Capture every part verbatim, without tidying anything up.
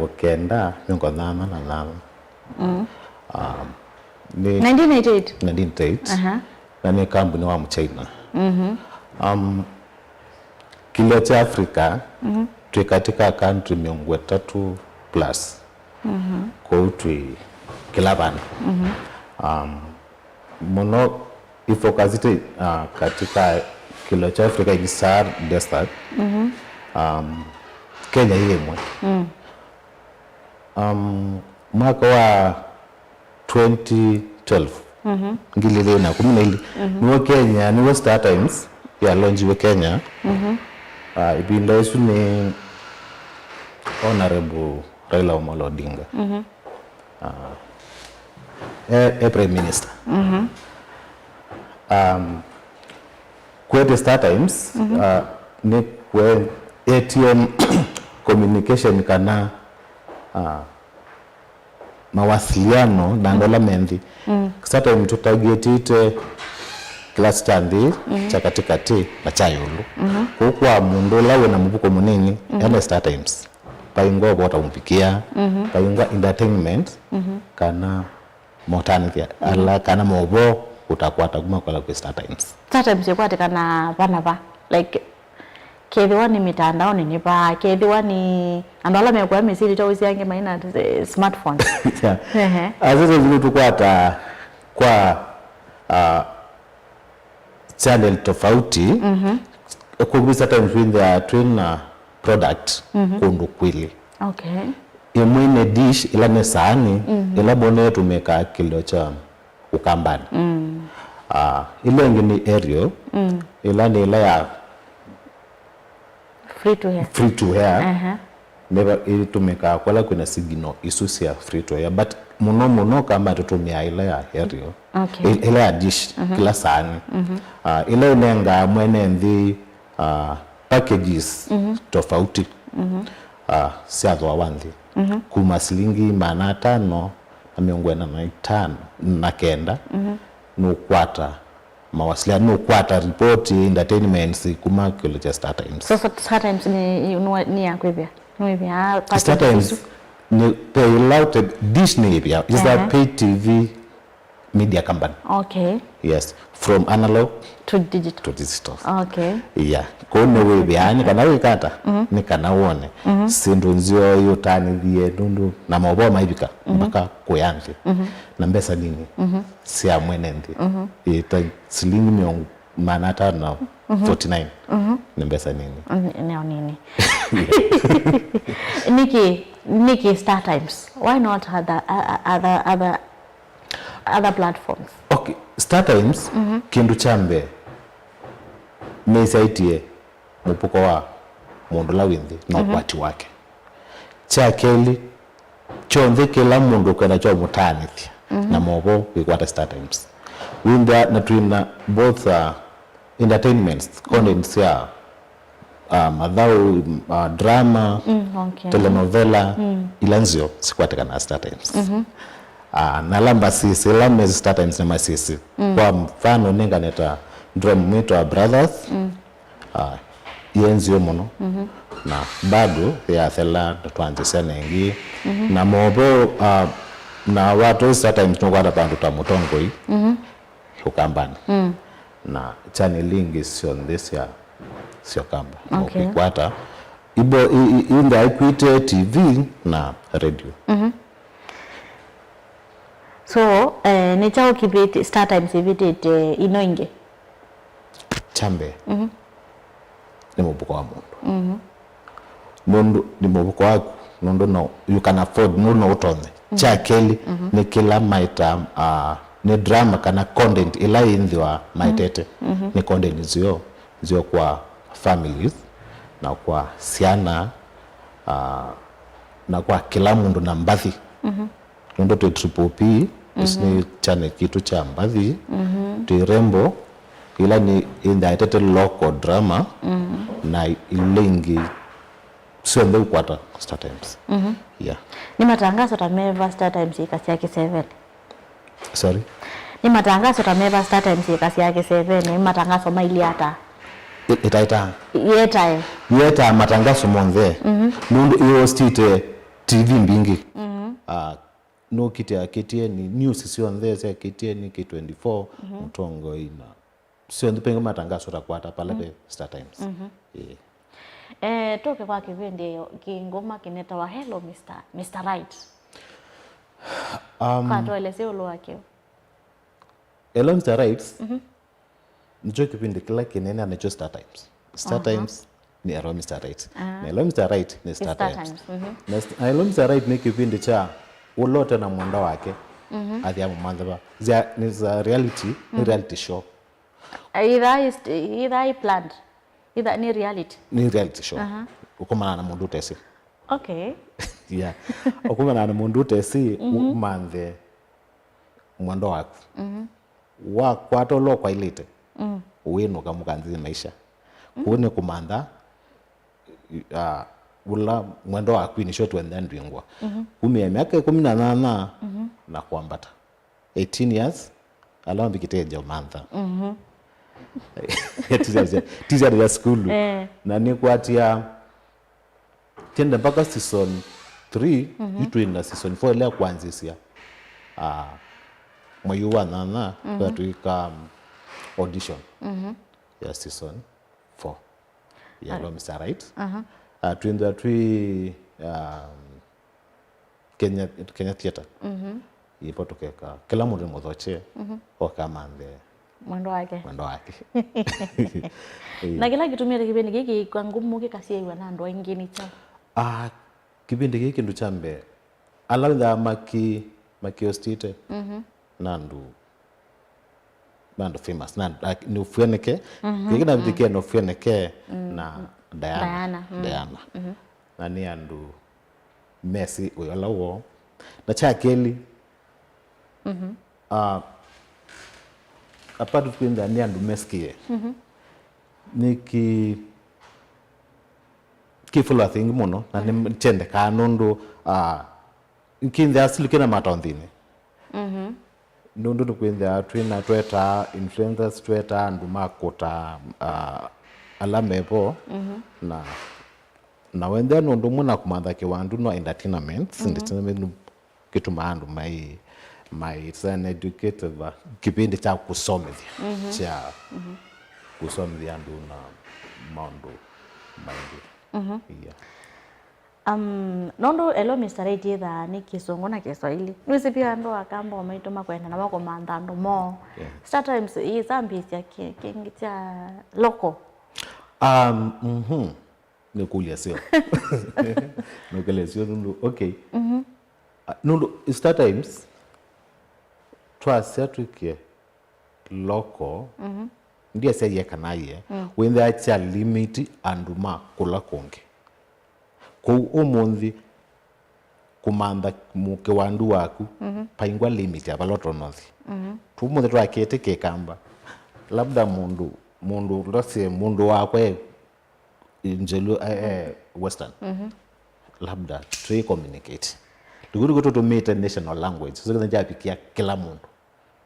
kenda mĩongo nyanya na nyanya. Mm. Um, nĩ nineteen eighty-eight? Nineteen eighty-eight. Aha. Na nĩ kambuni wa Mchina. Mhm. Um, Kĩlĩo kya Africa, mhm, twĩ katĩ ka country mĩongo ĩtatũ plus. Mhm. Kwoou twĩ kĩla vandũ. Mhm. Um, mũno ifocusĩte, uh, katika kĩlĩo kya Africa in Sahara Desert. Mhm. Um, Kenya ĩ ĩmwe. Mm. Um, mwaka wa twenty twelve, mhm, ngili ili na kumi na ili, mhm, nĩw'o Kenya, nĩw'o Star Times ya launchiwe Kenya. Mhm. Ah, ĩvinda ĩsu nĩ Honorable Raila Amolo Odinga. Mhm. Ah, e, e Prime Minister. Mhm. Um, Kwete Star Times, mhm, ah, nĩ kwe A T M communication kana, ah, mawasiliano na andũ ala me nthĩ. Mm. Star Times tũtargetĩte class kya nthĩ, mhm, kya katĩkatĩ na kya ĩũlũ. Mhm. Kwoou kwa mũndũ ũla wĩna mũvuko mũnini, mhm, ene Star Times, vaingwa ũvota mũvikĩa, mhm, vaingwa entertainment, mhm, kana motanĩthya, mhm, ala kana maũvoo ũtakwata kuma kwala kwĩ Star Times. Star Times ĩkwatĩkana vana va? Like, kethĩwa nĩ mĩtandaonĩ nĩ va? Kethĩwa nĩ andũ ala mekũya mĩsilĩ ta ũsi angĩ maina, eh, smartphone? Yeah. Ehe. Ah, Star Times nĩtũkwata kwa, ah, channel tofauti. Mhm. Kũvisa times wĩthĩaa twĩ na product, mhm, kũndũ kwĩlĩ. Okay. Ĩmwe nĩ dish, ĩla nĩ saani, mhm, ĩla mũno ĩtũmĩkaa kĩlĩo kya Ũkambanĩ. Mm. Ah, ĩla ĩngĩ nĩ aerial, mm, ĩla nĩ ĩla ya free to air. Free to air. Aha. Nĩva ĩtũmĩkaa kũla kwĩna signal isu sya free to air, but mũno mũno kama tũtũmĩaa ĩla ya aerial. Okay. Ĩ-, ĩla ya dish, mhm, kĩla saani. Mhm. Ah, ĩla ĩnengaa mwene nthĩ, ah, packages, mhm, tofauti, mhm, ah, sya thooa wa nthĩ. Mhm. Kuma silingi maana atano na mĩongo ĩna na itano na kenda, mhm, nũkwata mawasiliano, nũkwata ripoti, entertainments kuma kĩlĩo kya Star Times. So, so Star Times nĩ, nĩ, nĩ ya kwĩvĩa? Nĩwĩvĩaa packages isu? Star Times nĩ pay loud, dish nĩ ĩvĩa. It's a, aha, pay T V media company. Okay. Yes, from analog to digital. To digital. Okay. Yeah. Kwoou nĩwĩvĩaa nĩ kana wĩka ata, mhm, nĩ kana wone, mhm, syĩndũ nzeo iũtanĩthie nũndũ na maũvoo maivika, mhm, mpaka kũya nthĩ. Mhm. Na mbesa nini, mhm, sya mwene nthĩ. Mhm. Ĩ, ta silingi mĩongo, maana atano na forty-nine. Mhm. Nĩ mbesa nini. Nĩ, nĩ o nini. Yeah. Nĩkĩ, nĩkĩ Star Times? Why not other, o-, o-, other, other, other platforms? Okay, Star Times, mhm, kĩndũ kya mbee, nĩsyaĩtye mũvuko wa mũndũ ũla wĩ nthĩ na, mhm, ũkwati wake. Kya kelĩ, kyonthe kĩla mũndũ ũkwenda kyomũtaanĩthya, mhm, na maũvoo wĩkwata Star Times. Wĩnthĩa na twĩna both, uh, entertainments, content sya, uh, mathaũ, uh, drama, mm, okay, telenovela, mm, ila nzeo sikwatĩkana Star Times. Mhm. Uh, na ala mbasisi, ila me Star Times nĩ masisi. Mm. Kwa mfano, nĩnganeta drama mwĩtwa Brothers, mm, ah, yĩ nzeo mũno, mhm, na bado yathela na twanzĩa syana ingĩ, mhm, na maũvoo, ah, na watũĩ Star Times nũkwata vandũ ta Mũtongoi, mhm, Ũkambanĩ, mm, na channel ingĩ syonthe sya, sya Ũkamba. Okay. Ũkwĩkwata ibo i, i, inda ĩkwĩte T V na radio. Mhm. So, eh, nĩ kyaũ kĩvĩtĩ-, Star Times ĩvĩtĩte ino ingĩ? Kya mbee, mhm, nĩ mũvuko wa mũndũ. Mhm. Nũndũ nĩ mũvuko waku, nũndũ no, you can afford, nũndũ no ũtonye. Mhm. Kya kelĩ, mhm, nĩ kĩla maĩtaa, ah, nĩ drama kana content ĩla yĩnthĩwa maetete. Mhm. Nĩ content nzeo, nzeo kwa families, na kwa syana, ah, na kwa kĩla mũndũ na mbathi. Mhm. Nũndũ twĩ Triple P, ĩsu nĩ channel kitũ kya mbathi, mhm, twĩ Rembo, ĩla nĩ ĩndaetete local drama, mhm, na ila ingĩ syonthe ũkwata Star Times. Mhm. Yeah. Nĩ matangaso ta meva Star Times ĩkasya kĩsevenĩ? Sorry? Nĩ matangaso ta meva Star Times ĩkasya kĩsevenĩ? Nĩ matangaso mailye ata? Ĩ-, ĩtaĩtaa. Yetae. Yetaa matangaso monthe. Mhm. Nũndũ ĩhostĩte T V mbingĩ. Mhm. Ah, nũkĩtĩa K T N, news syonthe sya K T N, K twenty-four, mhm, Mũtongoi na syonthe pengĩ matangaso takwata pala, mhm, ve Star Times. Mhm. Ĩĩ. Eh, tũke kwa kĩvĩndĩ kĩ ngũma kĩnetawa Hello Mister, Mister Right. Um, Kwa tũelesye ĩũlũ wakyo. Hello Mister Right, mhm, nĩkyo kĩvĩndĩ kĩla kĩnene nakyo Star Times. Star, aha, Times nĩ Hello Mister Right. Ah. Na Hello Mister Right nĩ Star, Star Times. Times, mhm. Na St-, na Hello Mister Right nĩ kĩvĩndĩ kya ũla ũte na mwenda wake, mhm, athi amũmanthe va. Zia-, nĩ za reality, nĩ, mhm, reality show. Either is, either I planned. Either nĩ reality. Nĩ reality show. Aha. Ũkomana na mũndũ ũtesĩ. Okay. Yeah. Ũkomana na mũndũ ũtesĩ, mhm, ũmanthe mwenda waku. Mhm. Wakwata ũla ũkwaĩlĩte, mm, ũwĩnũka mũkanzĩthya maisha. Mm. Kũu nĩ kũmantha, ah, ũla mwenda waku nĩsyo twenda ndwingwa. Mhm. Kumĩa myaka ĩkũmi na nyanya, mhm, na kwambata. Eighteen years, ala mambikĩte nja ũmantha. Mhm. Ti sya, ti sya, ti sya sukulu. Eh. Na nĩkwatia Twende mpaka season three, mhm, yu twĩ na season four ĩla kwanzĩsya, ah, mwei ũũ wa nyanya, mhm, kwa twĩka, um, audition, mhm, ya season four ya, ari, Hello Mister Right. Aha. Ah, twĩnthwa twĩ, um, Kenya, Kenya Theatre. Mhm. Ipo tũkeka. Kĩla mũndũ nĩ mũthokye, mhm, oka amanthe mwendo wake. Mwendo wake. Ĩĩ. Na kĩla kĩtumĩte kĩvĩndĩ kĩkĩ kwa ngumu kĩkasyaiwa na andũ aingĩ nĩ kyaũ? Ah, kĩvĩndĩ kĩkĩ kĩndũ kya mbee, ala wĩthaa maki, makĩostĩte, mhm, na andũ, na andũ famous, na andũ, ah, nĩ Ũfweneke. Mhm, kĩkĩ na, mhm, kĩkĩ nĩ Ũfweneke, mm, na Diana. Diana, mm. Diana. Mhm. Na nĩ andũ mesĩ wĩa ũla woo. Na kya kelĩ, mhm, ah, apart of kwĩthĩa nĩ andũ mesikie, mhm, nĩ kĩ, kĩ followers aingĩ mũno, na nĩ, mhm, kyendekaa nũndũ, ah, kĩnthĩa still kĩna mataũnthĩnĩ. Mhm. Nũndũ nĩkwĩthĩa twĩna, twetaa influencers, twetaa andũ ma kũta, ah, ala mevo, mhm, na, na wendea nũndũ ũmwe na kũmantha kĩwandu no entertainment, mhm, entertainment kĩtumaa andũ mai, mai, it's an educative, uh, kĩvĩndĩ kya kũsomethya, mhm, kya, mhm, kũsomethya andũ na maũndũ maingĩ. Mhm. Yeah. Um, nũndũ Hello Mister Right yĩthaa nĩ Kĩsũngũ na Kĩswaili. Nĩwĩsĩ pia andũ akamba o maitũ makwenda namo kũmantha andũ moo. Yeah. Star Times yĩsambĩĩsya kĩ-, kĩngĩ kya local. Um, mhm. Nĩkũlya seo. Nũkele seo nũndũ, okay. Mhm. Ah, nũndũ Star Times, twasya twĩke local, mhm, ndiasya yie kana yie, mm, wĩthĩa kya limit andũ ma kũla kũngĩ. Kwoou ũmũnthĩ kũmantha mũ-, kĩwandu waku, mhm, paingwa limit ya vala ũtonothi. Mhm. Tũmũnthĩ twakĩte kĩkamba, labda mũndũ, mũndũ, let's say, mũndũ wakwa e Nzelu, eh, eh, Western. Mhm. Labda tũi communicate. Tũkũ tũkũ tũtũmĩte national language. So kĩtha kyavikia kĩla mũndũ.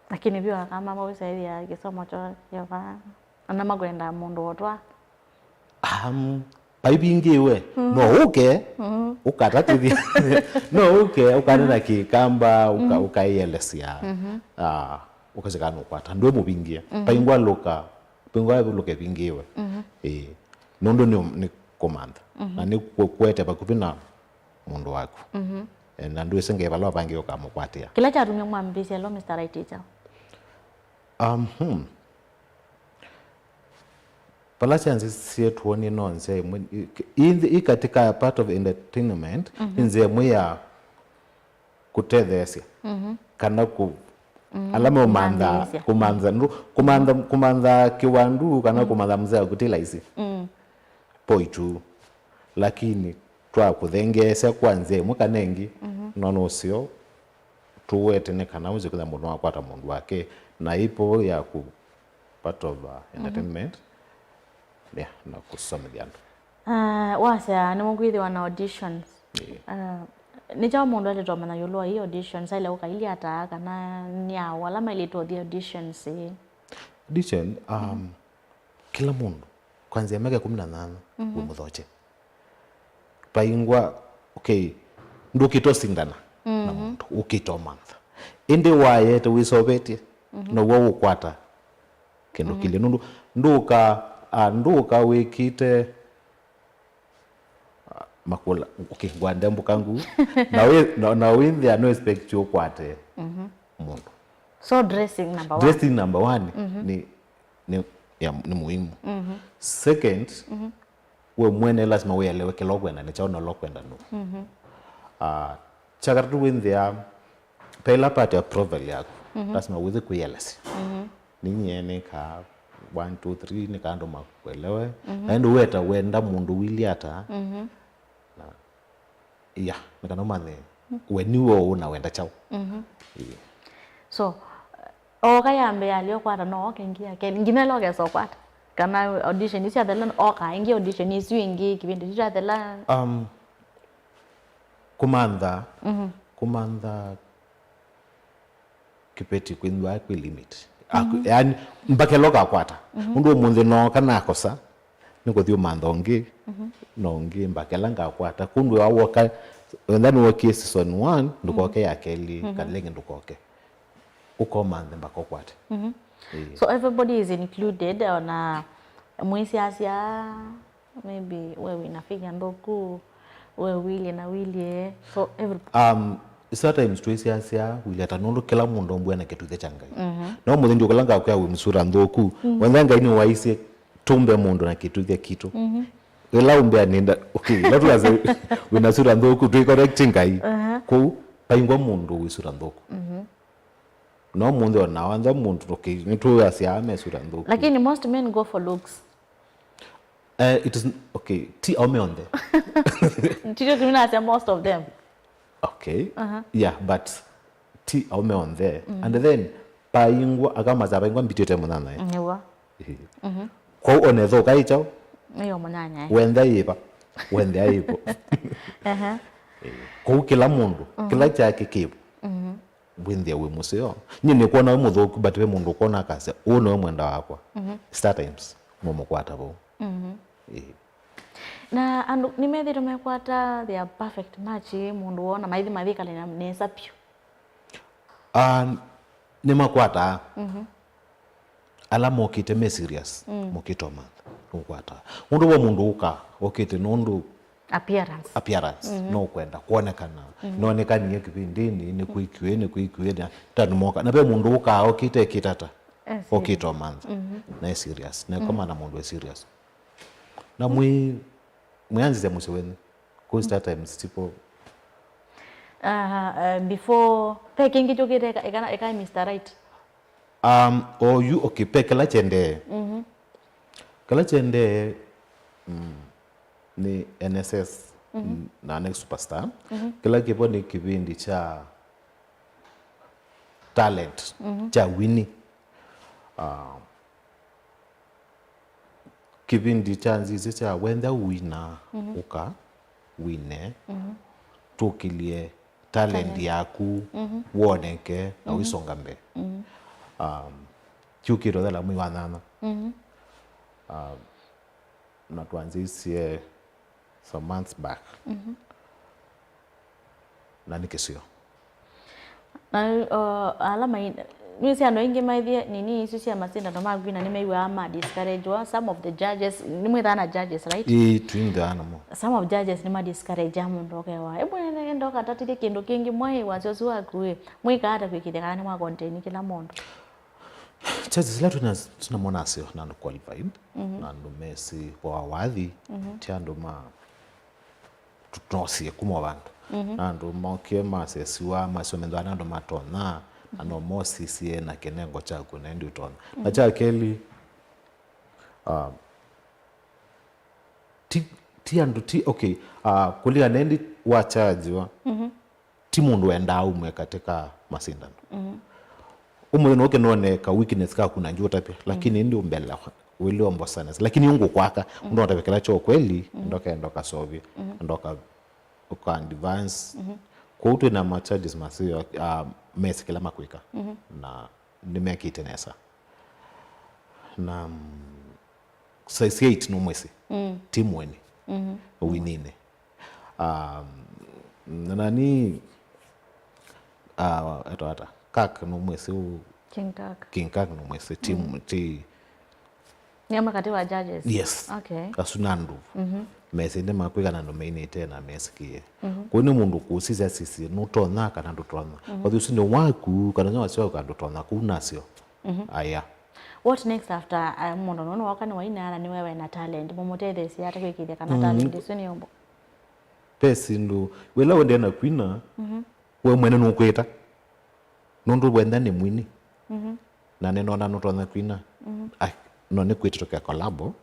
Lakini vyu akamba maũsaĩthya kĩsomo kyo Yehova. Ana makwenda mũndũ otwa. Um, paivingĩwe. Mhm. No ũke, mhm, ũkatatĩthya. No ũke, ũkanena, mhm, kĩkamba, ũka-, mhm, ũkaielesya. Mhm. Ah, ũkasika nũkwata. Ndwe mũvingie. Mhm. Paingwa lũka. Pingwa lũka ĩvingĩwe. Mhm. Ĩĩ. Nũndũ nĩ, nĩ kũmantha. Mhm. Na nĩ kũ-, kũete vakuvĩ na mũndũ waku. Mhm. Eh, na ndwĩsĩ Ngai vala ũvangĩe ũkamũkwatĩa. Kĩla kyatumie mwambĩĩsya Hello Mister Right kyaũ? Um, hmm. Vala syanzĩsye tuonie no nzĩa ĩmwe, i, i, i katika part of entertainment, mhm, nĩ nzĩa ĩmwe ya kũtetheesya, mhm, kana kũ-, mhm, ala meũmantha, kũmantha, kũmantha, kũmantha kĩwandu kana, mm, kũmantha mzee wa kutila isi. Mm. Poitu. Lakini twakũthengeesya kwa nzĩa ĩmwe kana ĩngĩ, mhm, no nũseo tũwete nĩ kana ũnze kwĩtha mũndũ wakwata mũndũ wake na ipo ya kũ-, part of, uh, mhm, entertainment. Yeah, na kũsomethya andũ. Ah, wasya nĩmũkwĩthĩwa na auditions. Yeah. Ah, nĩ kyaũ mũndũ aĩlĩte ũmanya ĩũlũ wa ii auditions, aĩle ũkailya ata kana nĩ aũ ala maĩlĩte ũthi auditions ĩĩ? Audition, um, mhm, kĩla mũndũ, kwanzĩa myaka ĩkũmi na nyanya, mhm, wĩ mũthokye. Paingwa, okay, ndũkĩte ũsindana na mũndũ, ũkĩte ũmantha. Ĩndĩ waete wĩsovetye, now'o ũkwata kĩndũ kĩlĩ. Nũndũ ndũka, ah, ndũka wĩkĩte, ah, makũla, okay, ngwande mbũka ngu. Na wĩ, na, na wĩ nthĩa, no expect ũkwate mũndũ. So dressing number one. Dressing number one nĩ, nĩ, ya, nĩ muhimu. Second, we mwene lazima wĩelewe kĩla ũkwenda nĩ kyaũ na ũla ũkwenda nũũ. Ah, kya katatũ wĩ nthĩa, pe ĩla part ya profile yaku, lazima wĩthĩ kwĩelesya. Ninyie nĩkaa one, two, three, nĩkaa andũ makuelewe. Na ĩndĩ weta wenda mũndũ wĩlĩ ata. Na, yeah, nĩ kana ũmanye we nĩwe ũũ na wenda kyaũ. Ĩĩ. So, oka yambĩa alĩ ũkwata no oke ĩngĩ yake. Nginya ĩla ũkesa ũkwata. Kana audition isu yathela oka ĩngĩ audition isu ĩngĩ kĩvĩndĩ kyu kyathela. Um, kũmantha, kũmantha kĩveti kwĩthĩwa kwĩ limit. Yaani, mpaka ĩla ũkakwata. Nũndũ ũmũnthĩ nooka nakosa, nĩkũthi ũmantha ũngĩ, na ũngĩ mpaka ĩla ngakwata. Kũu ndwĩwa woka, wenda nĩwokie season one, ndũkoke ya kelĩ, kana ĩngĩ ndũkoke. Ũkomanthe mpaka ũkwate. Ĩĩ. So everybody is included, ona mwĩsiasya, maybe we wĩna figure nthũku, we wĩlye na wĩlye, so every Um, sometimes twĩsiasya wĩlye ata nũndũ kĩla mũndũ ombwe na kĩtuthe kya Ngai. No mũthĩ ndio kĩla ngakwĩa wĩ msura nthũku, wenda Ngai nĩwaisye tũmbe mũndũ na kĩtuthe kitũ. Ĩla ũmbea nĩnda, okay, ĩla tũkase wĩna sura nthũku, twĩ correct Ngai. Kũu, paingwa mũndũ wĩ sura nthũku. No mũndũ ona wantha mũndũ, okay, nĩtũasya me sura nthũku. Lakini most men go for looks. Eh, it is, okay, ti aume onthe. Ndityo kĩu nasya most of them. Okay. Yeah, but ti aume onthe. And then, paingwa, akamaza paingwa mbitĩte mũnyanyae. Nĩw'o. Ĩĩ. Kwoou onetha ũkaĩ kyaũ? Nĩyo mũnyanyae. Wentha yĩva? Wentha yĩvo. Ĩĩ. Kwoou kĩla mũndũ, kĩla kyake kĩvo. Wĩnthĩa wĩ mũseo. Nyie nĩkwona wĩ mũthũku, but ve mũndũ ũkwona akasya, "Ũũ nĩwe mwenda wakwa." Sometimes, mũmũkwata vau. Ĩĩ. Na andũ nĩmethĩĩtwe mekwata their perfect match, mũndũ wona maithi mathikale na nesa piũ. Ah, nĩmakwataa. Ala mokĩte me serious, mokĩte ũmantha, nũkwataa. Mũndũ wa mũndũ ũka, okĩte nũndũ Appearance. Appearance, no kwenda kwonekana. Nonekanie kĩvĩndĩnĩ, nĩkwĩkiwe, nĩkwĩkiwe, na tanĩmoka. Na ve mũndũ ũkaa okĩte ekĩtata, okĩte ũmantha. Na e serious, na ekoma na mũndũ e serious. Na mwĩ, mwĩanzĩsya mũsyĩ wenyu. Cause that times tipo Aha, eh, before, ve kĩngĩ kyũkĩte eka, eka, eka Mister Right. Um, o yu, okay, pe kĩla kyendee. Kĩla kyendee, mm, nĩ N S S, mm, na Next Superstar. Kĩla kĩvo nĩ kĩvĩndĩ kya talent, kya wini. Ah, kĩvĩndĩ kyanzĩsye kya wenda wina, ũka wine, tũkĩlye talent yaku, woneke, na ũisonga mbee. Um, kyũkĩte ũthela mwei wa nyanya. Um, na twanzĩisye some months back. Na nĩ kĩsio. Na, uh, ala mai-, nĩsĩ andũ aingĩ maithie nini isu sya masindano ma kwina nĩmew'aa ma discouragewa. Some of the judges, nĩmwĩthaa na judges, right? Ĩĩ, twĩthĩaa namo. Some of judges nĩma discouragea mũndũ ũkewa, "Ĩmwe nende ũkatatĩthye kĩndũ kĩngĩ, mwaĩ wasya ũsu waku ĩ, mwĩkaa ata kwĩkĩthya kana nĩmwa contain kĩla mũndũ?" Judges ila twina, twinamo nasyo na andũ qualified, na andũ mesĩ wa wathi, ti andũ ma tũnosie kuma o vandũ. Na andũ mokie masesiwa, masomethwa na andũ matonya, na no mosisye na kĩnengo kyaku na ĩndĩ ũtonya. Na kya kelĩ, ah, ti, ti andũ, ti, okay, ah, kũlingana na ĩndĩ wachajiwa, ti mũndũ wendaa umwe katika masindano. Ũmũthĩ nũke none ka weakness kaku na njũtavya, lakini ĩndĩ ũmbela wĩlĩ ombosanes, lakini ũngũkwaka, ũndotavya kĩla kyo kweli, ndoka, ndoka sovie, ndoka ũka advance. Kwoou twĩ na ma judges maseo, ah, mesĩ kĩla makwĩka, na nĩmekĩte nesa. Na, mm, size eight nũmwĩsĩ, ti mweni, winine. Um, Na nani, ah, etwa ata? Kak no mwesi u. King Kak. King Kak no mwesi team ti. Nĩ amwe katĩ wa judges. Yes. Okay. Asu na ndu. Mhm. Mesi nĩ makwĩka na ndu mainĩte na mesikie. Mhm. Kwa nĩ mũndũ kũsisya sisi nũtonya kana ndũtonya. Mhm. Kwa ũsu nĩ waku kana nĩ wasyo kana ndũtonya kũu nasyo. Mhm. Aya. What next after, uh, mũndũ nũnũ waka nĩ waina na nĩ wewe na talent? Mũmũtetheesya ata kwĩkĩthya kana talent isu nĩ ũmbo? Ve syĩndũ, wĩla ũendee na kwina, we mwene nũkwĩta. Nũndũ wenda nĩ mwini. Na nĩnona nũtonya kwina. Ai, no nĩkwĩtĩtũkĩa kolabo,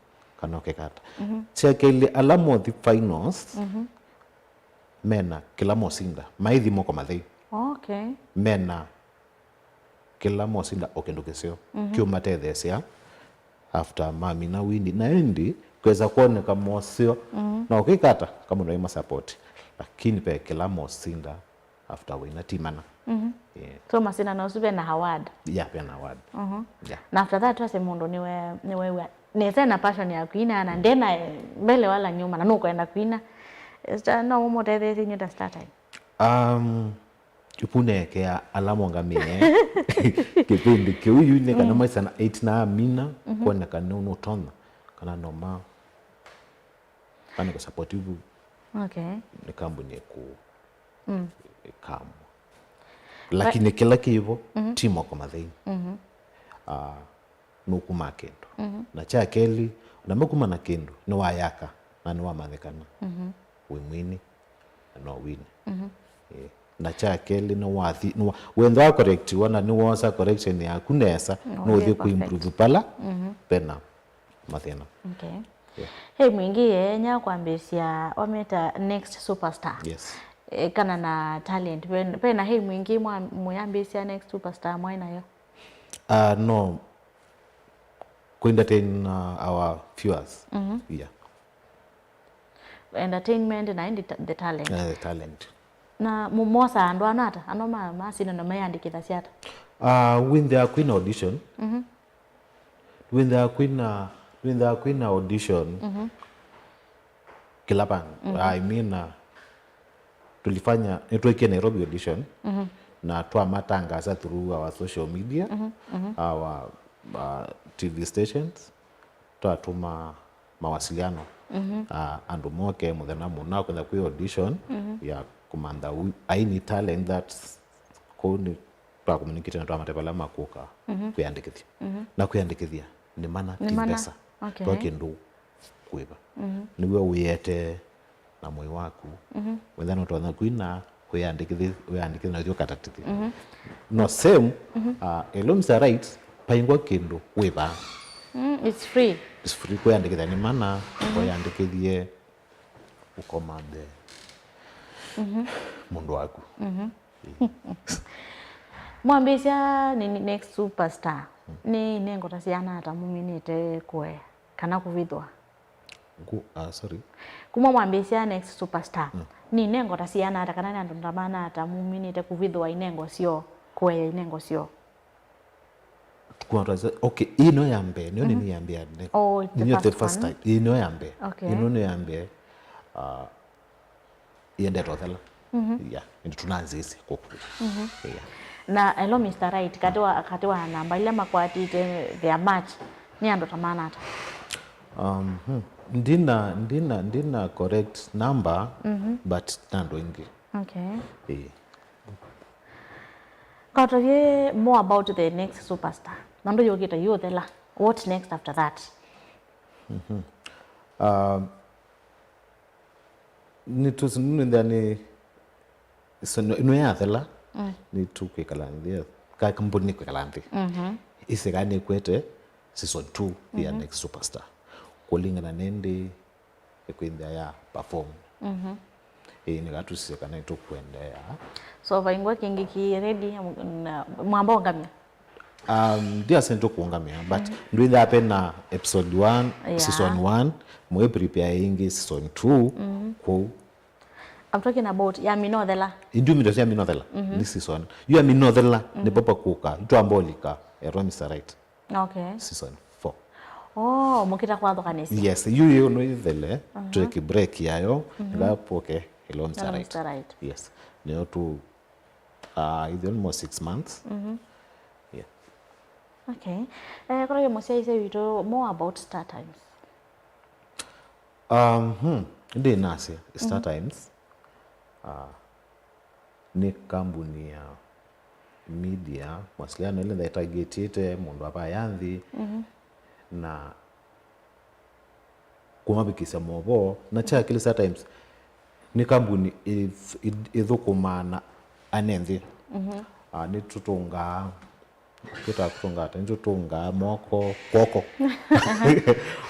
kana ũkekata. Kya kelĩ, ala mothi finals, mena kĩla mosinda, maithi moko mathei. Okay. Mena kĩla mosinda o kĩndũ kĩseo kĩũmatetheesya after mamina wini. Na ĩndĩ kwesa kwoneka moseo na ũkĩkata kama ũnaima support, lakini ve kĩla mosinda after wina ti mana. Yeah. So masindano asu vena award? Yeah, vena award. Yeah. Na after that twase mũndũ nĩwe nĩwewa nesa na passion ya kwina na ndena mbele wala nyuma na nũkwenda kwina. Esta no ũmũtetheesye nyuta starter. Um, Ipunekea ala mongamie kĩvĩndĩ kĩu yu nĩ kana maisana eight na amina kuoneka nĩ nũtonya kana noma kana kũsupport ivu. Okay. Nĩ kambuni ĩkũũ ĩkamwa, lakini kĩla kĩvo ti moko mathei. Ah, nũkumaa kĩndũ. Na kya kelĩ, ona makuma na kĩndũ, nĩwayaka na nĩwamanyĩkana wĩ mwini na no wine. Eh, na kya kelĩ, nĩwathi, nĩwa-, wenda wa correctiwa na nĩwosa correction yaku nesa, no ũthi kũimprove pala pena mathĩna. Okay. Hey, mwingĩ yeenya kwambĩĩsya wameta next superstar. Yes. Eh, kana na talent. Pena hey mwingĩ mwayambĩĩsya next superstar mwaĩ nayo? Uh, no. Ku entertain, uh, our viewers. Yeah. Entertainment na indi ta- the talent. Uh, the talent. Na mũmosa andũ ano ata ano ma masina na mayandĩkĩthasya ata? Uh, wĩnthĩa kwĩna audition. Wĩnthĩa kwĩna wĩnthĩa kwĩna audition. Kĩla vandũ. I mean, uh, tulifanya nĩtwekie Nairobi audition na twamatangaza through our social media, our uh, T V stations, twatuma mawasiliano uh, andũ moke mũthenya mũna kwenda kwĩ audition ya kũmantha u- aini talent that kũu nĩ twacommunicate na twamate vala makũka kwĩandĩkĩthya na kwĩandĩkĩthya nĩ mana ti mbesa. Okay. Twa kĩndũ kwĩva. Nĩw'o wĩete na mwĩĩ waku. Wenda nũtonya kwina kwĩandĩkĩthĩ- wĩandĩkĩthĩ na ũthiĩ ũkatatĩthĩ. No same, uh, Elomisa right, paingwa kĩndũ wĩva. Mm, it's free. It's free kwĩandĩkĩthya nĩ mana kwĩandĩkĩthie ũkomanthe mũndũ waku. Mwambĩĩsya nĩ nĩ next superstar. Nĩ inengo ta siana ata muminĩte kũea kana kũvithwa? Ngu, ah, sorry. Kuma mwambĩĩsya next superstar. Nĩ inengo ta siana ata kana nĩ andũ ndamana ata muminĩte kũvithwa inengo syoo, kũea inengo syoo? Kwa twa okay, ino ya mbee, nĩyo nĩ ya mbee. Oh, it's the Nĩyo the first first one. Time. Ino ya mbee. Okay. Ino nĩ ya mbee. Ah, yendete ũthela. Yeah, nĩ tunanzĩsĩ kũkũ. Yeah. Na hello Mister Right, katĩ wa katĩ wa namba ila makwatĩte their match nĩ andũ ta mana ata? Um, hmm. Ndina ndina ndina correct number, but na andũ aingĩ. Okay. Eh. Katavye more about the next superstar. Nando yokita yothela. What next after that? Um, nĩtũnĩnthĩa nĩ so, ĩno yathela, nĩtũkwĩkala nthĩ, ka kambuni nĩkwĩkala nthĩ. Ĩsĩ kana nĩkwete season two ya next superstar kũlingana nĩndĩ ĩkwĩnthĩa ya perform. Ĩĩ, nĩka tũsisye kana nĩtũkũendeea. So vaingwa kĩngĩ ki ready na mwamba ũngamya? Um, ndiasya nĩtũkũũngamĩa, but ndwĩthaa pe na episode one, Yeah. Season one, mwĩ prepare ĩngĩ season two, kũu. I'm talking about ya minothela. Ĩndĩ minothela, minothela, nĩ season. Yu ya minothela, nĩ papa kũka, itwambolika, etwa Mister Right. Okay. Season four. Oh, mũkĩta kwathũkanĩsya. Yes, yu yĩ ũno ithele, tweke break yayo, nĩka poke. Ĩla ũnzia right. Ĩla ũnzia right. Yes. Nĩyo tu, uh, it's almost six months. Mhm. Yeah. Okay. Eh, kũtavya mũsyaĩĩsya witũ more about Star Times. Um, hmm. Ĩndĩ nasya Star Times, uh, nĩ kambuni ya media, mawasiliano ĩla ĩtargetĩte mũndũ avaya nthĩ, mhm, na kũmavikĩsya movoo, na kya kelĩ Star Times nĩ kambuni ĩ-, ĩ-, ĩthũkũmaa na ene nthĩ. Mhm. Ah, nĩtũtũngaa, twĩtaa kũtũnga ata, nĩtũtũngaa moko, kw'oko.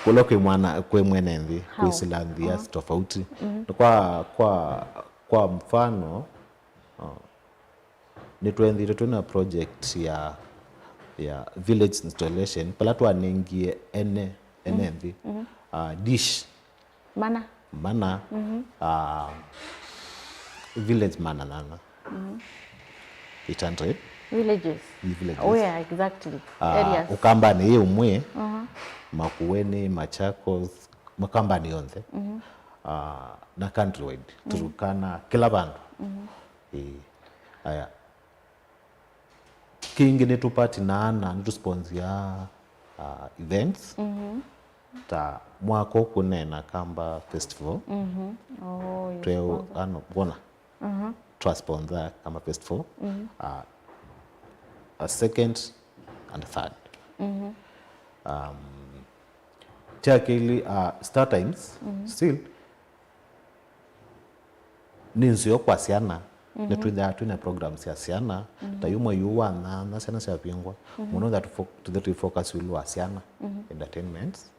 Kũla kwĩ mwana, kwĩ mwene nthĩ, kwĩsĩla nthĩ ya tofauti. Mhm. Kwa, kwa, kwa mfano, ah, nĩtwendete twĩ na project ya, ya village installation, pala twanengie ene, ene nthĩ, ah, dish mana. Mana, ah, village mana nana. Eight hundred. Villages. Villages. Where exactly? Ah, areas. Ũkambanĩ yĩ ũmwe, Makueni, Machakos, makambanĩ yonthe. Ah, na countrywide, Turkana, kĩla vandũ. Ĩĩ. Aya. Kĩngĩ nĩtũpatinaa na nĩtũsponsia, uh, events. Mhm. Ta mwaka ũũ kũneena Kamba Festival. Mhm. Oh, you twe sponsor. Ano, wona? Mhm. Twa sponsor Kamba Festival. Mhm. Uh, a second and a third. Mhm. Um, kya kelĩ, uh, Star Times, mhm, still nĩ nzeo kwa syana. Mhm. Nĩtwĩthĩaa twĩ na programs sya syana, mhm, ta yu mwei ũũ wa nyanya syana syavingwa, mhm, mũno that fo-, tũthe twĩ focus ĩũlũ wa syana, mhm, entertainments,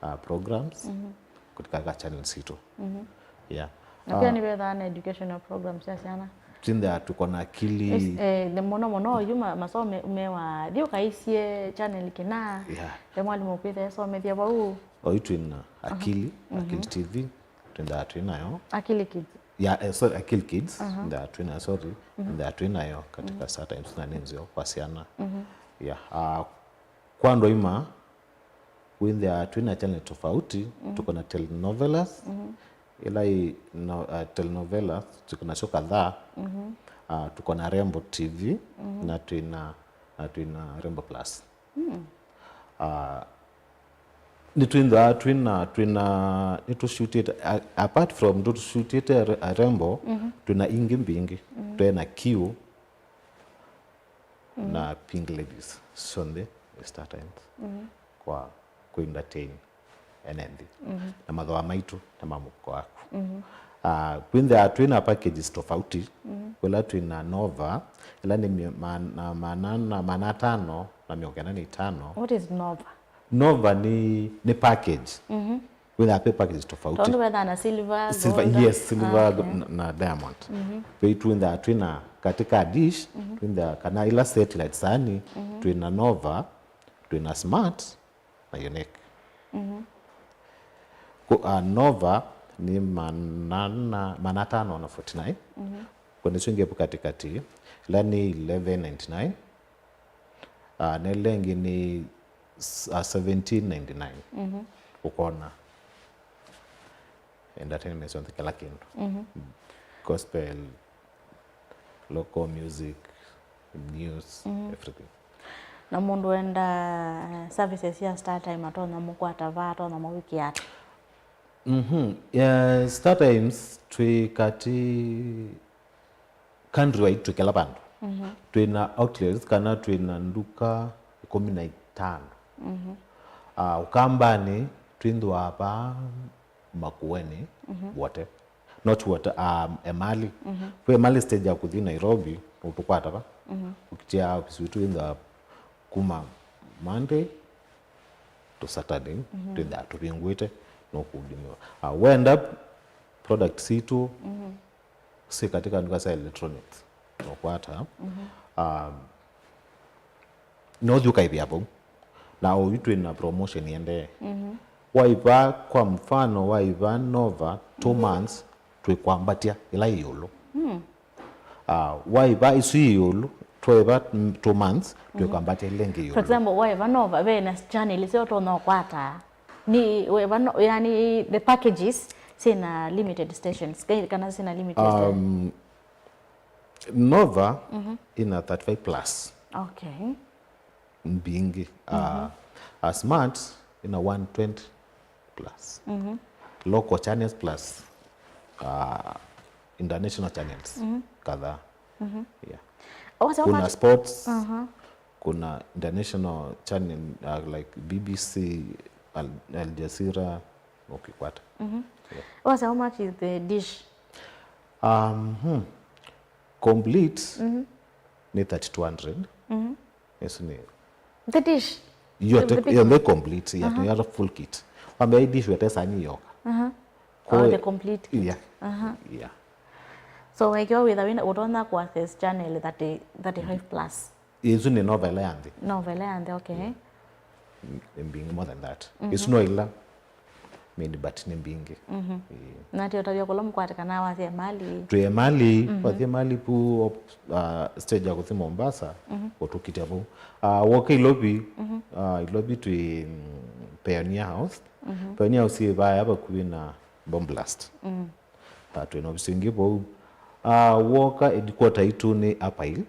uh, programs, mhm, katika ka channel sitũ. Mhm. Yeah. Na pia, ah, nĩvethaa na educational programs sya syana. Twĩthĩaa tũko na Akili. Yes, eh, the mũno mũno yu ma-, masome mewa, thi ũkaisye channel kĩna. Yeah. Ve mwalimũ ũkwĩthĩa somethia vau. Oyu twĩ na Akili, mhm, Akili T V, twĩthĩaa twĩ nayo. Akili Kids. Yeah, eh, sorry, Akili Kids, mhm, twĩthĩaa twĩ nayo, sorry, mhm, twĩthĩaa twĩ nayo katika, mhm, Star Times na nĩ nzeo kwa syana. Mhm. Yeah, ah, kwa andũ aima, wĩthĩaa twĩ na channel tofauti, mhm, tũko na telenovelas, mhm, ĩla ĩ no, uh, telenovelas, tũko nasyo kadhaa, mhm, uh, tũko na Rembo T V, mhm, na twĩ na, na twĩ na Rembo Plus. Mm. Uh, nĩtwĩthĩaa twĩ na, twĩ na, nĩtũshutĩte, a-, apart from nĩtũshutĩte Re-, Rembo, mhm, twĩ na ingĩ mbingĩ, mhm, twĩ na Q, na Pink Ladies, syonthe nĩ Star Times, mhm, kwa kũ entertain ene nthĩ. Mhm. Na mathooa maitũ na ma mũko waku. Mhm. Ah, kwĩthĩaa twĩ na packages tofauti, mhm, kũla twĩ na Nova, ĩla nĩ mĩ-, ma-, na maana, na maana atano na mĩongo ĩna na itano. What is Nova? Nova nĩ, nĩ package. Mhm. Wĩthĩaa kwĩ packages tofauti. Tondũ wĩthĩaa na silver, silver, gold, yes, silver, ah, okay, na, na diamond. Mhm. Twĩ-, twĩthĩaa twĩ na katika dish, mhm, twĩthĩaa kana ila satellite sani, mhm, twĩ na Nova, twĩ na smart, na unique. Mhm. Ku-, ah, Nova nĩ manana, maana atano na forty-nine. Mhm. Kwĩ na ĩsu ĩngĩ ĩvu katikati, ĩla nĩ eleven ninety-nine. Ah, na ĩla ĩngĩ nĩ s-, ah, seventeen ninety-nine. Mhm. Ũkona entertainment syonthe, kĩla kĩndũ. Mhm. Gospel, local music, news, mhm, everything. Na mũndũ wenda services ya Star Time atonya mũkwata va, atonya mũvikĩa ata? Mhm. Yeah, Star Times twĩ katĩ countrywide twĩ kĩla vandũ. Mhm. Twĩ na outlets kana twĩ na nduka ĩkũmi na itano. Mhm. Ah, Ũkambanĩ twĩthĩwa va Makueni, mhm, Wote. Not Wote, um, Emali. Mhm. Kwĩ Emali stage ya kũthi Nairobi, ũtũkwata va. Mhm. Ũkitia ofisi witũ wĩthĩwa kuma Monday to Saturday, mhm, twĩthĩaa tũvingũĩte, no kũhudumiwa. Ah, wenda product sitũ, mhm, syĩ katika nduka sya electronics, no kwata. Mhm. Um, no ũthi ũkaĩvĩa vau. Na oyu twĩ na promotion ĩendee. Mhm. Waĩva, kwa mfano, waĩva Nova two, mhm, months, twĩkwambatya ĩla ĩ ĩũlũ. Mm. Ah, waĩva ĩsu ĩ ĩũlũ, twaĩva, mm, two months, mhm, twĩkwambatya ĩla ĩngĩ ĩũlũ. For example, waĩva Nova, ve na channel ĩseo ũtonya ũkwata. Nĩ, waĩva no, yani, the packages, Syĩna limited stations, kai-, kana syĩna limited? Um, Nova ina thirty-five plus. Okay. Mbingĩ. Uh, uh, Smart ina one twenty plus. Local channels plus, uh, international channels kadhaa. Yeah. What's how Kuna much? Sports, kuna international channel, uh, like B B C, Al, Al Jazeera, ukikwata. Yeah. What's how much is the dish? Um, hmm. Complete ni thirty-two hundred. Isu ni The dish? Yote, the big yote one. Complete, yeah, ni hata full kit. Wambia hii dish wete sani yoka. Aha. Oh, the complete kit. Yeah. Aha. Yeah. So, like, you with a win, utonya ku access channel thirty, thirty-five plus. Isu ni Nova ila ya nthĩ. Nova ila ya nthĩ, okay. Ni mbingĩ more than that. Isu no ila. Mini but nĩ mbingĩ. Ĩĩ. Na ti ũtavya kũla mũkwatĩkana wathie mali. Twĩ mali, wathie mali pu, uh, stage ya kũthi Mombasa, ũtũkitya vau. Uh, woka Ilovi, uh, Ilovi twĩ, mm, Pioneer House. Pioneer House ĩ vaya vakuvĩ na Bomb Blast. Uh, twĩ na ovisi ĩngĩ vau. Uh, woka headquarter itũ nĩ Upper Hill.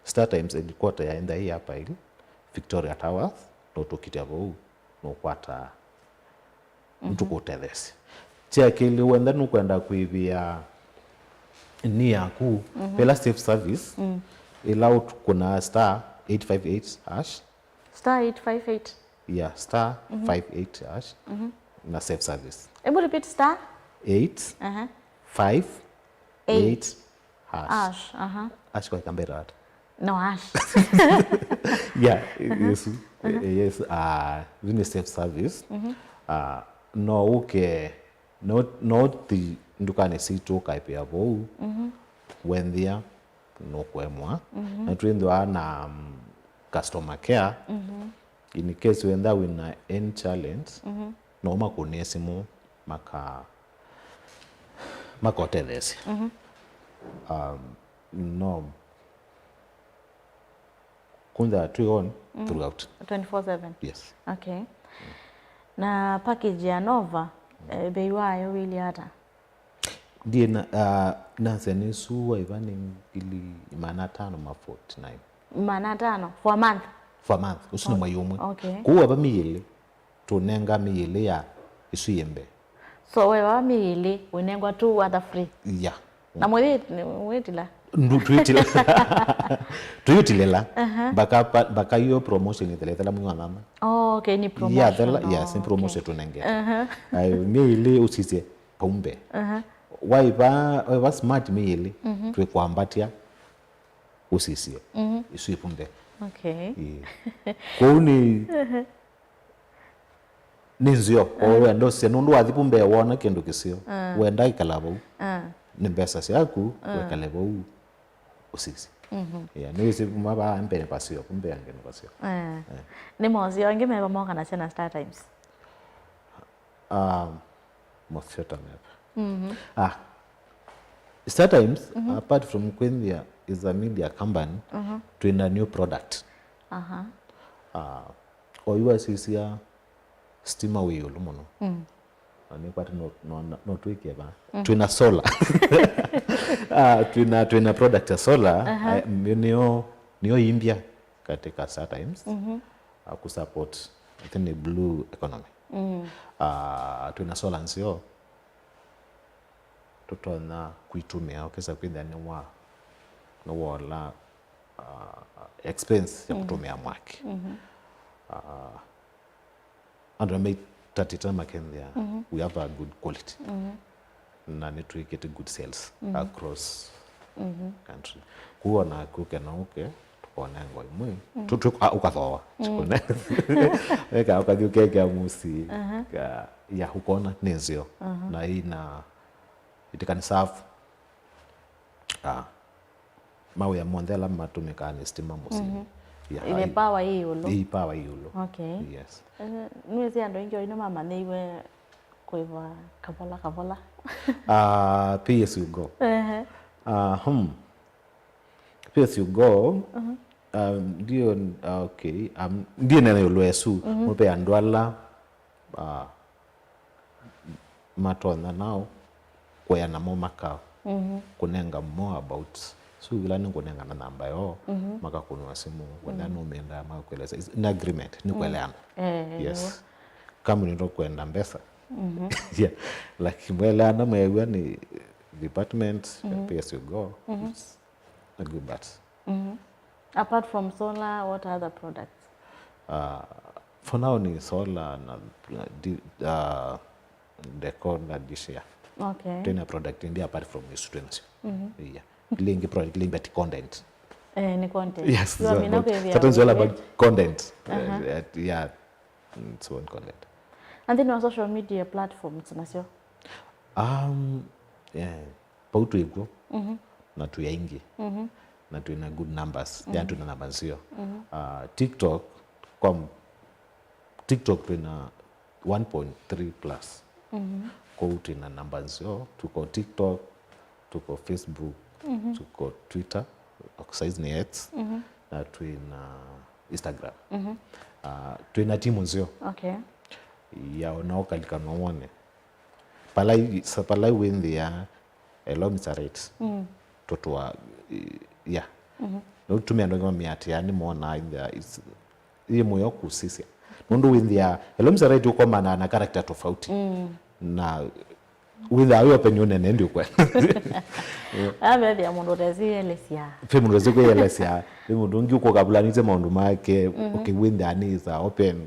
Star Times headquarter ya enda ĩ Upper Hill, Victoria Towers, no ũtũkitya vau, no ũkwata nĩtũkũtetheesya. Kya kelĩ, wenda nũkwenda kwĩvĩa ni yaku, vela self service, ĩla ũkũnaa star eight five eight hash. Star eight five eight. Yeah, star five eight hash na self service. Ebu repeat star? Eight, aha, five, eight, eight, hash. Hash, aha. Hash kwa Kambera ata? No hash. Yeah, yes. Eh, yes, uh, vini self service. Uh, no ũke, no, no thi ndukanĩ sitũ ũkaĩvĩa vau. Wenthĩa nũkũemwa. Na twĩnthĩwa na, um, customer care. In case wenda wĩna any challenge, no makũnĩe simũ, maka-, makotetheesya. Um, no. Kwanza twĩ on throughout. Twenty-four seven? Yes. Okay. Na package ya Nova, eh, bei wayo wĩlye ata? Ndiĩ na, uh, nasya nĩsu waĩva nĩ ngili maana atano ma forty-nine. Maana atano for a month? For a month. Ũsu nĩ mwai ũmwe. Okay. Kũu ava mĩĩ ĩlĩ, tũnenga mĩĩ ĩlĩ ya ĩsu yĩ mbee. So, wewa mĩĩ ĩlĩ, ũnengwa two other free? Yeah. Na mwĩthĩ-, mwĩtila? Ndu-, twĩtila. Twĩtĩlĩla. Aha. Mpaka pa-, mpaka hiyo promotion ĩthela, ĩthela mwei wa nyanya. Oh, okay, ni promotion. Yeah, thela, yes, ni promotion tũnengete. Aha. Ai, mĩĩ ĩlĩ ũsisye pau mbee. Aha. Waiva, waiva smart mĩĩ ĩlĩ, twĩkwambatya ũsisye. Ĩsu ĩpumbe. Okay. Ĩĩ. Kwoou nĩ, nĩ nzeo. Kwoou wenda ũsisye, nũndũ wathi pumbe wona kĩndũ kĩseo. Wenda ĩkala vau. Nĩ mbesa syaku, wĩkale vau ũsisye. Yeah, nĩwĩsĩ kuma vaa mbee nĩ vaseo, pumbe yange nĩ vaseo. Eh. Nĩ moseo angĩ meva mokanasya na Star Times? Um, moseo ta meva. Ah, Star Times, apart from kwĩthĩa is a media company, twĩna new product. Aha. Ah, oyu asisya stima wĩ ĩũlũ mũno. Na nĩkwata no, no, no, no twĩkĩe va. Twĩna solar. Ah, twĩna, twĩna product ya solar. Aha. Ah, nĩyo, nĩyo imbya katika Star Times. Ah, kusupport, I think, nĩ blue economy. Ah, twĩna solar nzeo. Tũtonya kwĩtũmĩa, ũkesa kwĩthĩa nĩwa, nĩwola, ah, expense ya kũtũmĩa mwaki. Ah, andũ nĩmaitatĩte makethĩa we have a good quality. Na nĩtwĩkĩte good sales across country. Kũu onaku ũkena ũke, tũkonenga ĩmwe. Tu-, tu-, ah, ũkathooa. Tũkone-, eka ũkathi ũkekea mũsyĩ. Ka, ya, ũkona nĩ nzeo. Na ĩna, it can serve, ah, mawĩa monthe ala matũmĩkaa nĩ stima mũsyĩ. Yeah, the power ĩ ĩũlũ. Ĩ power ĩ ĩũlũ. Okay. Yes. Eh, nĩwĩsĩ andũ aingĩ oyu nĩmamanyĩiwe kũĩva kavola kavola. Ah, pay as you go. Ehe. Ah, hmm. Pay as you go. Um, ndio, ah, okay. Um, ndiĩ nena ĩũlũ esu. Mũpe andũ ala, ah, matonya nao kũea namo maka kũnenga more about, so ĩla nĩngũnengana namba yoo, makakũnwa simũ, wenda nũmendaa makakwelesa. It's an agreement, nĩ kũeleana. Eh, yes. Kama nĩtũkwenda mbesa. Yeah. Like, mweleana, mwew'a nĩ department, pay as you go. It's a good, but Apart from solar, what other products? Uh, for now ni solar na, na di- uh, decor na dish, yeah. Okay. Twina product indi apart from isu twinasyo. Yeah. Ile ingi product, ile ingi ati content. Eh, ni content. Yes, so, mina but kwĩthĩa sometimes all about content. Uh-huh. Uh, yeah, it's one content. And then on social media platforms nasyo? Um, yeah. Vau twĩ kw'o, na twĩ aingĩ, na twĩ na good numbers, yani twĩ na namba nzeo. Uh, TikTok, kwa m- TikTok twĩ na one point three plus. Kwoou twĩ na namba nzeo, tuko TikTok, tuko Facebook, tuko Twitter, saizi ni X, na twĩ na Instagram. Uh, twĩ na timu nzeo. Okay. Ya ona ũkalika no wone. Palai, sa- palai wĩnthĩa Hello Mister Right. Tũtwa, i- yeah. No tumia andũ angĩ mamĩatĩa, nĩ monaa in there is, yĩ mũyo kũsisya. Nũndũ wĩnthĩa Hello Mister Right ũkomana na character tofauti. Na wĩthaa wĩ open ũnene ndi ũkwenda. Amethĩa mũndũ ũtesielesya. Pe mũndũ ũtesielesya. Pe mũndũ ũngĩ ũkũkavulanĩtye maũndũ make, okay, wĩnthĩa nĩ is a open,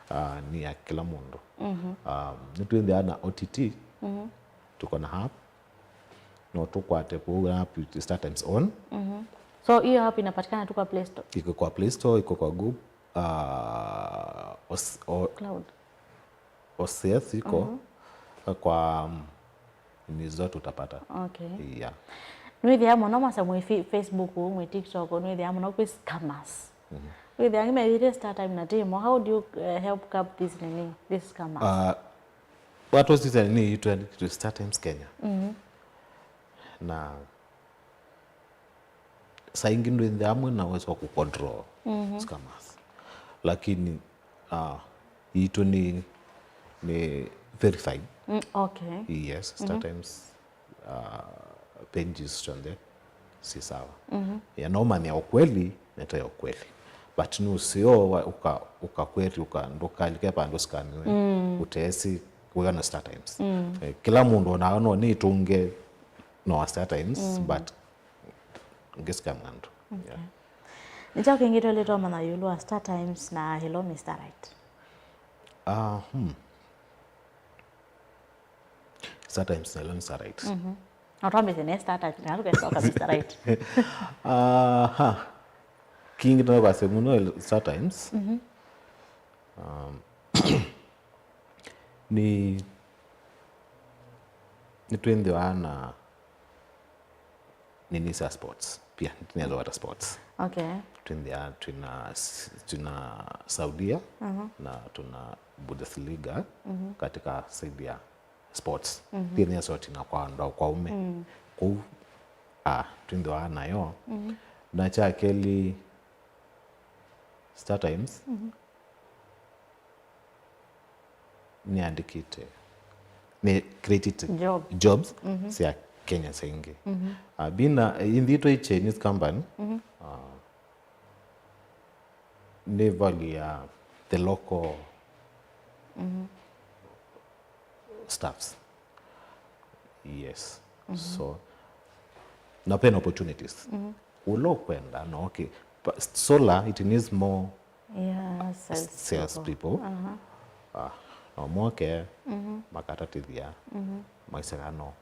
uh, nĩ ya kĩla mũndũ. Um, nĩtwĩnthĩa na O T T, tuko na app. No tũkwate kũu app, Star Times On. So hiyo app inapatikana tu kwa Play Store? Iko kwa Play Store, iko kwa Google, uh, os- o- Cloud. O S iko, kwa, um, ni zote utapata. Okay. Yeah. Nwĩthĩa mũno masa mwĩ fi- Facebook, mwĩ TikTok, nwĩthĩa mũno kwĩ scammers. Wĩthĩa angĩ methĩte Star Time na timo. How do you, uh, help curb this nini, this scammers? Uh, watu sisi ni itwe Star Times Kenya. Na saa ingĩ ndwĩnthĩa amwe na uwezo wa kucontrol scammers. Lakini, uh, itũ ni, ni verified. Mm, okay. Yes, Star Times, uh, pages syonthe si sawa. Ya, no manya ukweli, neta ya ukweli. But nĩ ũseo wa uka, uka kweli, uka, ndũkalike vandũ sikamiwe. Ũtesi, wĩana Star Times. Eh, kĩla mũndũ onaga no nĩ itunge no Star Times, but ngĩsika ng'andu. Okay. Yeah. Nĩ kyaũ kĩngĩ tũlĩtwe manya ĩũlũ wa Star Times na Hello Mister Right? Ah, hmm. Star Times na Hello Mister Right. Na twambĩte ne Star Times, na tũkesoka Mister Right. Aha. Kĩngĩ tũnakwasya mũno Star Times. Um, nĩ, nĩtwĩnthĩwa na nini sya sports pia, nĩtũnethĩwa ta sports. Okay. Twĩnthĩa twĩna, twĩna Saudia na tuna Bundesliga katika side ya sports. Pia nĩ sort na kwa andũ kwa ume. Kũu, ah, twĩnthĩwa nayo. Na kya kelĩ, Star Times nĩandĩkĩte, nĩ created jobs sya Kenyans aingĩ. Ah, bina, inthitũ i Chinese company, ah, nĩ value ya the local staffs. Yes. So, na pena opportunities. Ũla ũkwenda, no, okay. But solar, it needs more yeah, sales, sales people. Aha. Ah, no moke, makatatithia, maiseka no.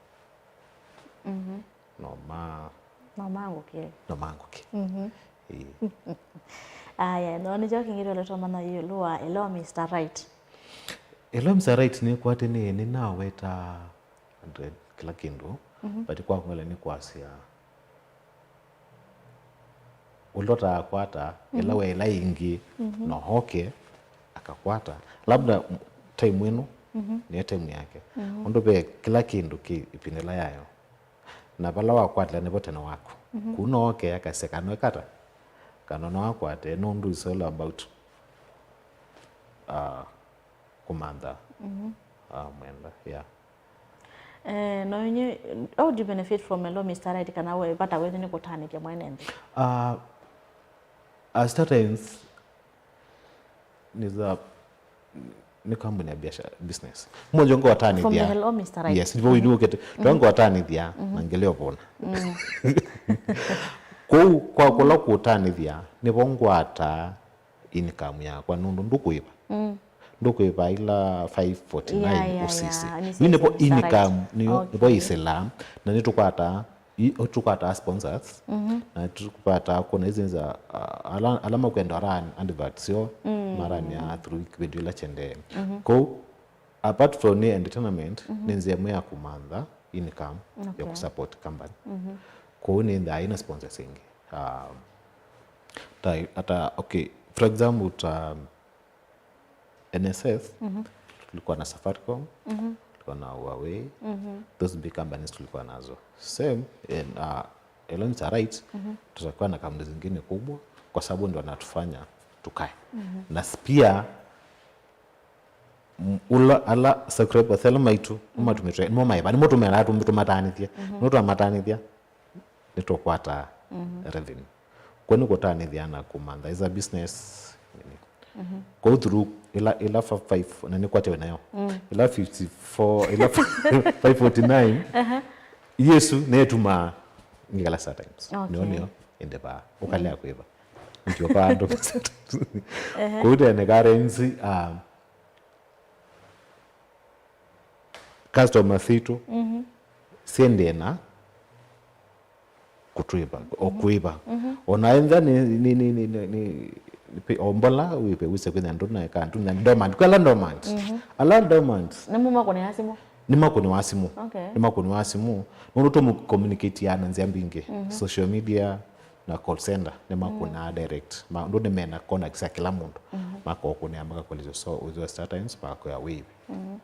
No ma- No mangũkĩe. No mangũkĩe. Ĩĩ. Aya, no nĩkyo kĩngĩ tũle twamanya ĩũlũ wa Hello Mister Right. Hello Mister Right nĩkwatĩnĩe, nĩnaweta andũ kĩla kĩndũ, but kwa kwela nĩ kwasya ũla ũtaakwata, ĩla we ĩla ĩngĩ, no oke, akakwata. Labda time ĩno, nĩyo time yake. Ũndũ ve kĩla kĩndũ kĩ ĩvinda ĩla yayo. Na vala wakwatĩla nĩvo tene waku. Kũu no oke akasya kana no ekata, kana no akwate, nũndũ it's all about, uh, kũmantha, uh, mwenda, yeah. Eh, no inye, how do you benefit from a low Mister Right kana we, vata wethe nĩ kũtanĩthya mwene nthĩ? Uh, uh, Star Times is a nĩ kambuni ya biashara, business. Mwanzo ngo watanithia. From the hello, Mister Right. Yes, ndipo wili ukete. Ndo ngo watanithia na ngele opona. Kuu kwa kula kutanithia nivo ngwata income yakwa nundu ndukuiva. Ndukuiva ila five forty-nine. Yeah, yeah, usisi. Yeah. Ni nipo income niyo. Okay. Nipo isila na nitukwata i- tukwata sponsors na tukwata kuna hizi za uh, ala, ala makwenda run adverts yo marani ya through video ila chende. Ko apart from ni entertainment ni nzia ĩmwe ya kumantha income ya kusupport company. Ko ni nda ina sponsors ingi. Um, ta ata okay, for example ta N S S, tulikuwa na Safaricom, tulikuwa na Huawei, those big companies tulikuwa nazo. Same in uh, Elon Sarait, tutakuwa na kampuni zingine kubwa kwa sababu ndio wanatufanya tukae. Na s- pia m- ula ala subscribers ala maitu matumite nimo maiva nimo tumela tumatanithia nimo twamatanithia nitũkwata revenue. Kwa nĩ kũtanĩthya na kũmantha is a business nini. Kwa through ila ila fa- five na nĩkwatiwe nayo ila fifty-four ila five forty-nine yesu netumaa ngikala Star Times. Okay. Nĩo nĩo ende vaa ũkalea kwĩva ndio kwa andũ Star Times. Kwa tene currency um, customers sitũ syendee na kũtwĩva o kwĩva. Ona entha nĩ nĩ nĩ nĩ nĩ nĩ nĩ- o mbola wĩve wĩse kwĩthĩa ndũnaeka ndũna dormant kwĩ ala dormant ala dormant nĩmo makũnĩa simũ. Nĩmakũnĩwa simũ. Okay. Nĩmakũnĩwa simũ nũndũ tũmũcommunicateaa na nzĩa mbingĩ social media na call center nĩmakũnaa direct. Maũndũ nĩmena contact sya kĩla mũndũ makokũnĩa makakũlĩsya so wĩthĩwa Star Times makoya wĩvi.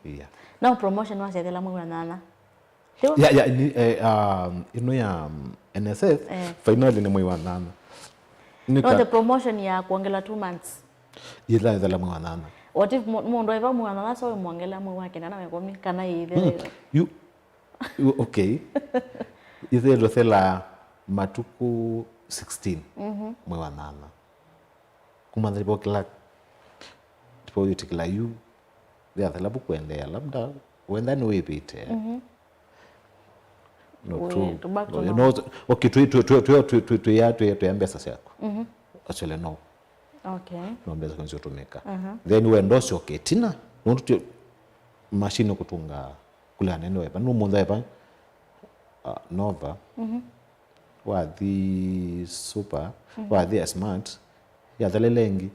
Yeah. No promotion wasyethela mwei wa nyanya. Ya, ya, ni, eh, um, ino ya um, N S S eh. Finally ni mwei wa nana. No, the promotion ya kuongela two months. Yila yila mwei wa nana. What if mu- mundu aiva mwei wa nana so mwongela mwei wa kenda na wa ikumi kana yithe? Hmm. You, you okay. Ithe ndo sela matuku sixteen mwei wa nana. Kumantha ndipo kila ndipo yutikila yu yathela bu kuendelea labda wenda ni wipite. No, we, tu- tobacco no, no. No, okay, twi twi twi twi twi twi twi ya twi twi ya mbesa syako. Actually no. Okay. No mbesa kanzi utumika. Then wenda usyoke tina nundu tio machine kutunga kule anene wepa no muntha wepa uh, Nova. Wathi Super, wathi ya Smart, yathelele ingi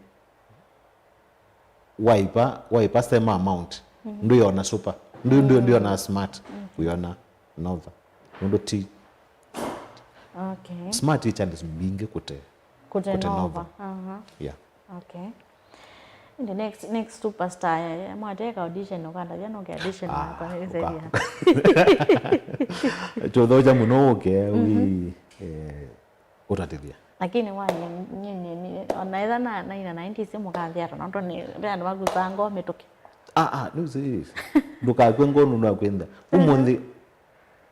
waipa waipa same amount. Nduyona Super, ndu ndu nduyona Smart, uyona Nova. Nundu ti Okay. Smart i channels mbingi kute Kute kute Nova. Nova. Aha. Yeah. Okay. The next next superstar eh, mwateka audition ukandavya no ke audition Ah, kwa uka- seria. Chothoja muno uke wi eh, utatithia. Lakini wa nyinyi ni ona etha na na ina ninety simu kanthi ata na tondu ni ve andu makusango mituki. Ah ah, no see. Ndukakwe ngonu na kwenda. Umunthi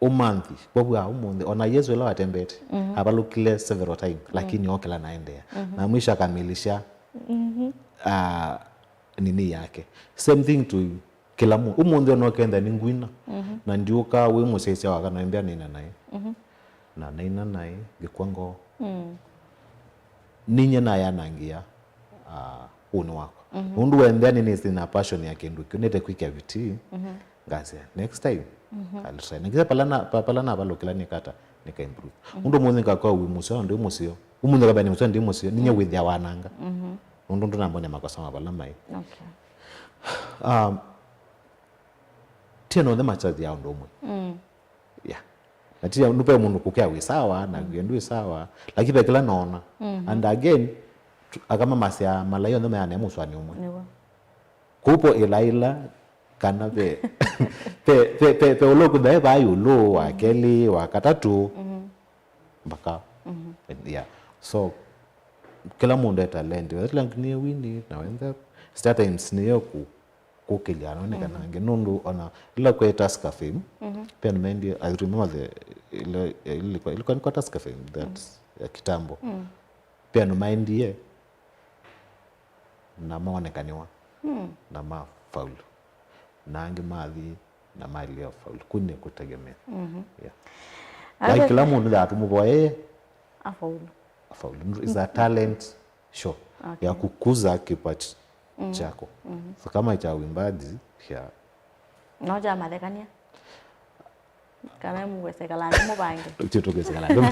umanthi kwavua umunthi ona Yesu ila watembete avalukile several time lakini okela naendea na mwisho akamilisha ah, nini yake. Same thing to kila mu umunthi ona ukenda ni ngwina na ndiuka wi musyaisya waka na mbia nina naye na naina naye ngikwa ngoo. Ninye nayanangia uh, ũnĩ wakwa nũndũ wendea nĩnĩsĩ na passion ya kĩndũ kĩu nĩte kwĩkĩa vitii. Ngasya next time I'll try. Nĩkĩsa pala na pa- pala navalũkĩla nĩkata nĩka improve. Ũndũ mũnthĩ ngakwa wĩ mũseo na ndĩ mũseo ũmũnthĩ ngabani mũseo ndĩ mũseo ninye wĩthĩa wananga nũndũ ndũnambone makosa mavala mai. Okay. Um, tiena onthe machathi ya ũndũ ũmwe. Yeah. Na ti ndu pe mundu kukea wi sawa na ngie ndwi sawa lakini pe kila naona. And again tu- akama masya malai onthe mayane muswani umwe. Nĩw'o. Kupo ila ila kana pe pe pe pe, pe ulo kuthae ba yulu wa keli wa katatu mpaka. Yeah. So kila mundu e talent whether talent ni wini na wenthe Star Times ni yoku kũkĩlya anonekana angĩ. Nũndũ ona ĩla kwaĩ Tusker Fame, pia nĩmaendie, I remember the, ĩla, ĩla ilikuwa, ilikuwa ni kwa Tusker Fame, that ya kitambo. Pia nĩmaendie na maonekaniwa na mafaulu, na angĩ mathi na mailea faulu. Kũu nĩ kũtegemea. Yeah. Like kĩla mũndũ ndatũmũvoye afaulu. Afaulu. It's a talent show ya kukuza kipaji chako. So kama cha uimbaji, yeah. No cha mathekania. Kana mũkwĩsekala andũ mũvange. Tio tũkwĩsekala andũ.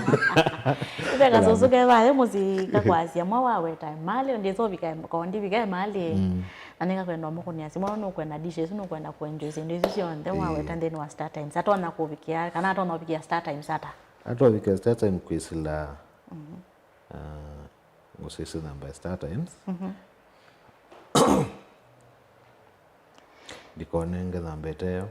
Ĩve kasũsũ ke vaĩ mũsyĩ kakwasya mwa waweta malĩ, ndĩsovika kondi vika malĩ. Na nĩkakwenda ũmũkũnĩa simũ, nũkwenda dishes, nũkwenda kũenjoy syĩndũ isu syonthe waweta nthĩnĩ wa Star Times. Atonya kũvikĩa, kana atonya ũvikĩa Star Times ata? Atovikĩa Star Times kwĩsĩla, ah, ngũsĩsĩ namba ya Star Times. Ndikonenge namba ĩteo.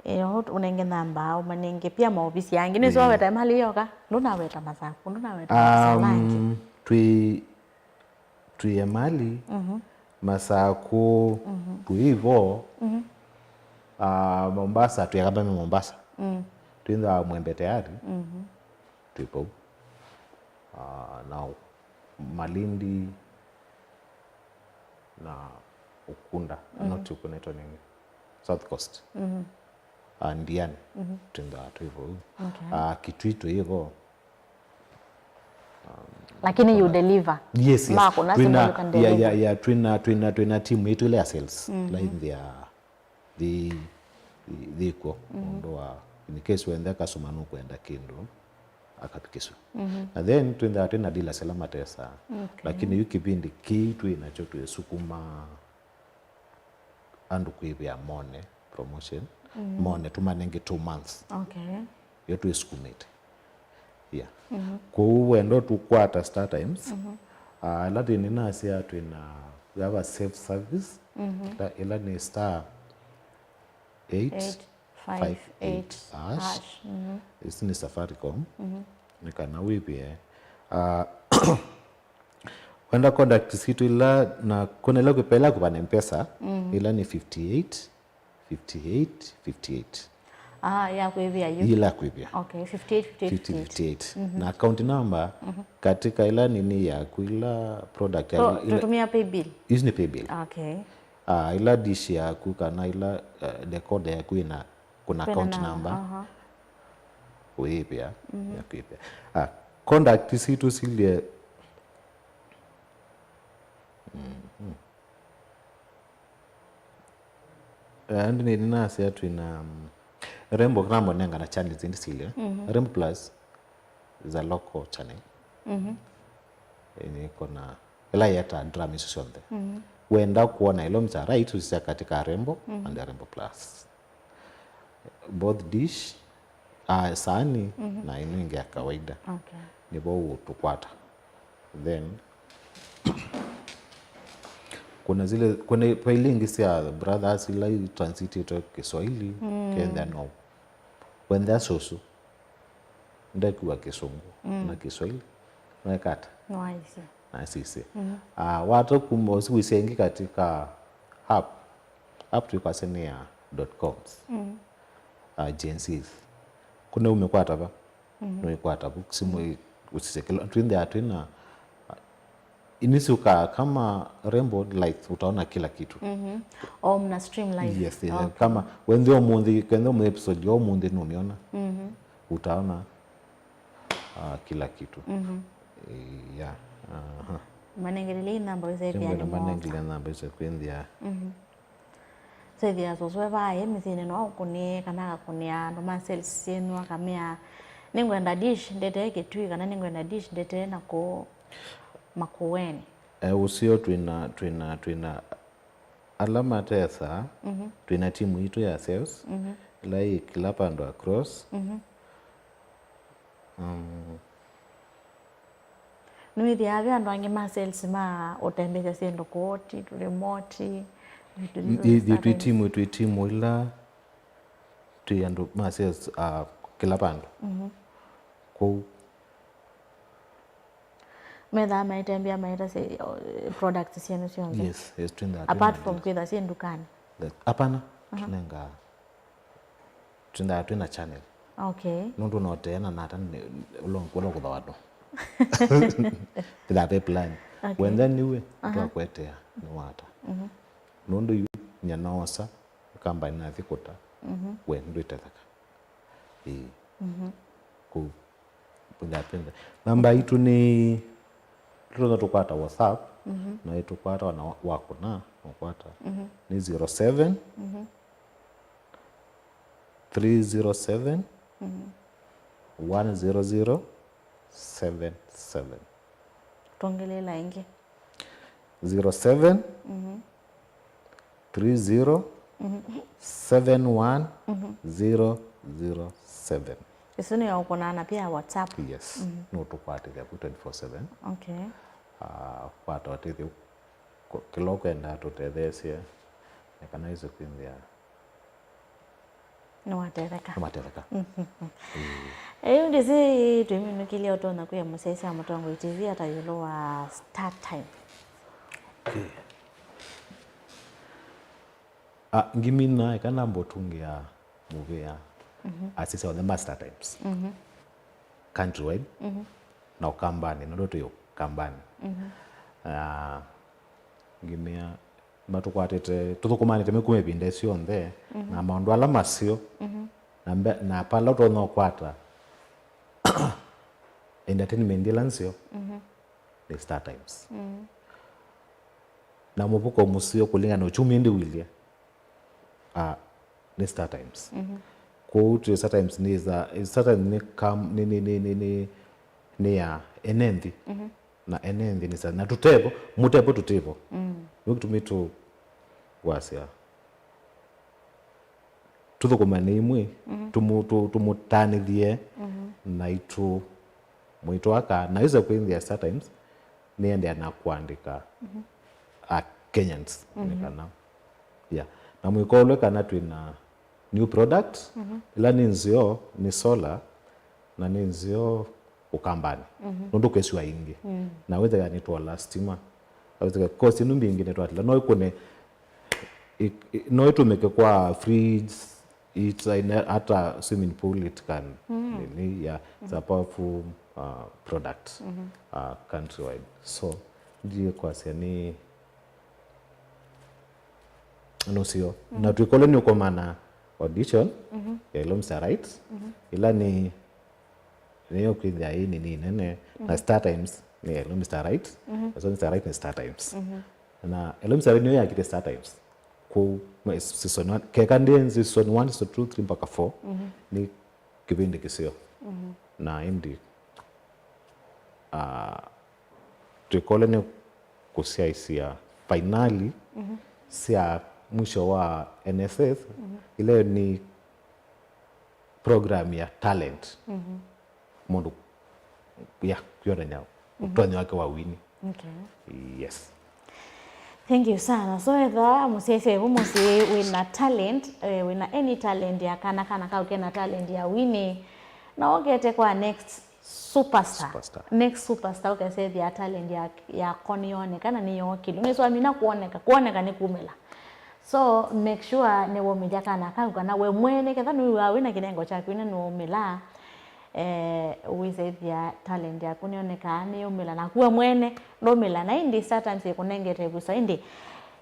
Ĩĩ, ũnenge namba, ũmanenge pia maovisi angĩ. Nĩsĩ waweta malĩ yoka, ndũnaweta Masaku, ndũnaweta maovisi mangĩ. Um, twĩ, twĩ Emali, Masaku, twĩ vo, ah, Mombasa, twĩ Kabame Mombasa. Twĩ nza wa Mwembe tayari, twĩ vau. Ah, na Malindi, na Ukunda, not Ukunda, inaitwa nini? South Coast. Ah, Ndiani, twĩ nza twĩ vau. Okay. Ah, Kitui twĩ vo. Lakini you deliver. Yes, yes. Makũna simũ, you can deliver. Yeah, yeah, yeah, twĩna, twĩna, twĩna team yetu ile ya sales. Line there. Thi, thi, thi kw'o, nũndũ wa, in case wenda customer nũkwenda kĩndũ, akavikĩsw'a. Na then twĩnthaa twĩ na dealers ala matesaa. Okay. Lakini yu kĩvindi kĩĩ twĩ nakyo twĩsukuma andũ kwĩvĩa mone promotion, mone tũmanenge two months. Okay. Yo twĩsukumĩte. Yeah. Kwoou wenda tũkwata Star Times, ah, ĩla thĩnĩ nasya twĩna, we have a self service, ĩla, ĩla nĩ star eight five eight hash. Isu nĩ Safaricom, nĩ kana wĩvĩe. Ah, wenda contact sitũ ila, na kuna ila kwĩpela kũva na mpesa, ila nĩ fifty eight, fifty eight, fifty eight. Ah, ya kwĩvĩa yu? Ila kwĩvĩa. Okay, fifty eight, fifty eight, fifty eight. Na account number, katika ila nini yaku, ila product ya, so, ila, tutumia pay bill? Isu nĩ pay bill. Okay. Ah, ila dish yaku kana ila, eh, decoder yaku ina, kuna account number. Aha. Ũyĩvĩa, ya kwĩvĩa. Ah, contact sitũ silie. Eh, andi nĩ nasya twĩna, mm, Rembo, Rembo nengana channels indi silya. Rembo Plus is a local channel. Ĩĩ, nĩkona ĩla yeta drama isu syonthe. Wenda kuona ilo mcha right, usisya katika Rembo and the Rembo Plus. Both dish, ah, saani na ĩno ĩngĩ ya kawaida. Okay. Nĩvo ũtũkwata. Then, kuna zile, kuna faili ingĩ sya brothers ila itranslate Kiswahili, kenda no. Wenda susu, ndekua Kisungu na Kiswahili, naekata. Naisisye. Ah, wata kuma usiku isengi katika app. App twĩkwasya nĩ ya dot coms. Ah, Gen Zs. Kuna umĩkwata va? Nũikwata vu simũ ĩ-, ũsisye kĩla. Twĩnthĩa twĩna, ah, inisiukaa kama Rembo Lights, utaona kila kitu. Oh, mna stream live. Yes, yes. Okay. Kama wendhe ũmũnthĩ, kenda ũmũnthĩ episode ya ũmũnthĩ nũmĩona. Utaona, ah, kila kitu. Eh, yeah. Aha. Manengelele namba wĩsethĩa nĩ manengele namba wĩse kwĩnthĩa. Sethĩa sũsũ e vaa mĩsyĩnĩ no ũkũnĩe kana akakũnĩa andũ ma sales syĩnyu akamea, "Nĩngwenda dish ndetee Kitui," kana, "Nĩngwenda dish ndetee na kũũ Makueni." Eh, ũseo twĩna, twĩna, twĩna ala matesa, twĩna timu itũ ya sales, ĩla yĩ kĩla vandũ across. Um, Nĩwĩthĩaa ve andũ angĩ ma sales ma ũtembesya syĩndũ kũũ, ti tũrĩmoti, ithyĩ twĩ timu, twĩ timu ila twĩ andũ ma sales, ah, kĩla vandũ. Kwoou methaa maitembea maita sy-, products syenyu syonthe? Yes, yes, twĩ ndaa. Apart from kwĩtha syĩ ndukanĩ? Apana, tũnengaa, twĩndaa twĩ na channel. Okay. Nũndũ noteana nata nĩ- ũla ũla ũkũthawa andũ. Tĩthaa twĩ plan. Okay. Wenda nĩwe twakwetea nĩ wata. Nũndũ yu nyana osa kambani nathi kũta, we ndwĩtetheka. Ĩĩ. Kũu. Ndapenda. Namba itũ nĩ tũtonya tũkwata WhatsApp, na ĩtũkwata wana wa- wakũna ũkwata nĩ zero seven, three zero seven, one zero zero seven seven. Twongeleela ĩngĩ. Zero seven, three zero, seven one, zero zero seven. Ĩsu nĩyo ũkũnaa na pia WhatsApp? Yes. Nũtũkwatĩthya ku twenty-four seven. Okay. Ah, kwata ũtethyo kũ- kĩla ũkwenda tũtetheesye, na kana ĩse kwĩnthĩa. Nĩwatetheka. Nĩwatetheka. Ĩĩ. Ĩu ndĩsĩ twĩminũkĩlya ũtonya kwĩa mũsyaĩĩsya Mũtongoi T V ata ĩũlũ wa Star Time. Okay. Ah, ngimina ĩka namba ũtungĩa mũvĩa asisya onthe ma Star Times. Countrywide na Ũkambanĩ, nũndũ twĩ Ũkambanĩ. Ah, ngimĩa matũkwatĩte, tũthũkũmanĩte me kuma ĩvinda syonthe, na maũndũ ala maseo, na mbe- na pala ũtonya ũkwata entertainment ĩla nseo nĩ Star Times. Na mũvuko mũseo kũlingana na ũkyumya ĩndĩ ũilye, ah, nĩ Star Times. Kwoou twĩ Star Times nĩ za- Star Times nĩ kam- nĩ- nĩ- nĩ- nĩ- nĩ- nĩ ya ene nthĩ. Na ene nthĩ nĩ sa- na tũtevo, mũtevo tũtĩvo. Nĩkĩtumi tũkwasya tũthũkũmane imwe, tũmũ- tũ- tũmũtanĩthye naitũ mwĩtwaka, na ĩsa kwĩnthĩa Star Times nĩendeea na kũandĩka a Kenyans, nĩ kana, yeah. Na mwĩkolwe kana twĩ na new product, ĩla nĩ nzeo, nĩ solar, na nĩ nzeo Ũkambanĩ. Nũndũ kwĩsiwa ingĩ. Na wĩthĩwa nĩtwola stima. Awĩthĩwa cost ĩno mbingĩ nĩtwatĩla. No ĩkũne, ĩ- ĩ- no ĩtũmĩke kwa fridge, it, ata swimming pool, it can, nini, yeah, it's a powerful, uh, product, uh, countrywide. So, ndiye kwasya nĩ nũseo. Na twĩkole nĩ ũkomana audition ya Ilũmĩsa Rights, ĩla nĩ nĩyo kwĩthĩa ĩ nini nene, na Star Times nĩ Ilũmĩsa Rights, na Ilũmĩsa Rights nĩ Star Times. Na Ilũmĩsa Rights nĩyo yakĩte Star Times. Kwoou, ma- season one, keka ndĩ season one, season two, three mpaka four, nĩ kĩvĩndĩ kĩseo. Na ĩndĩ, ah, twĩkole nĩ kũsyaĩsya fainali sya mwisho wa N S S, ila nĩ program ya talent. Mũndũ ya kwonany'a ũtonyi wake wa wini. Okay. Yes. Thank you sana. So, etha mũsyaĩĩsya ĩvu mũsyĩ wĩna talent, eh, wĩna any talent ya kana, kana kau kena talent ya wini, na okete kwa next superstar. Superstar. Next superstar, ũkesethĩa talent ya, yako nĩyoneka na nĩyokĩlw'a. Nĩswamina kuoneka, kuoneka nĩ kumĩla. So, make sure nĩwaumĩlya kana kau, kana we mwene, ketha nĩwĩw'aa wĩna kĩnengo kyaku ĩna nĩwaumĩla, eh, wĩsethĩa talent yaku nĩyonekaa, nĩyaumĩla, naku we mwene ndwaumĩla. Na ĩndĩ Star Times ĩkũnengete ĩvuso, ĩndĩ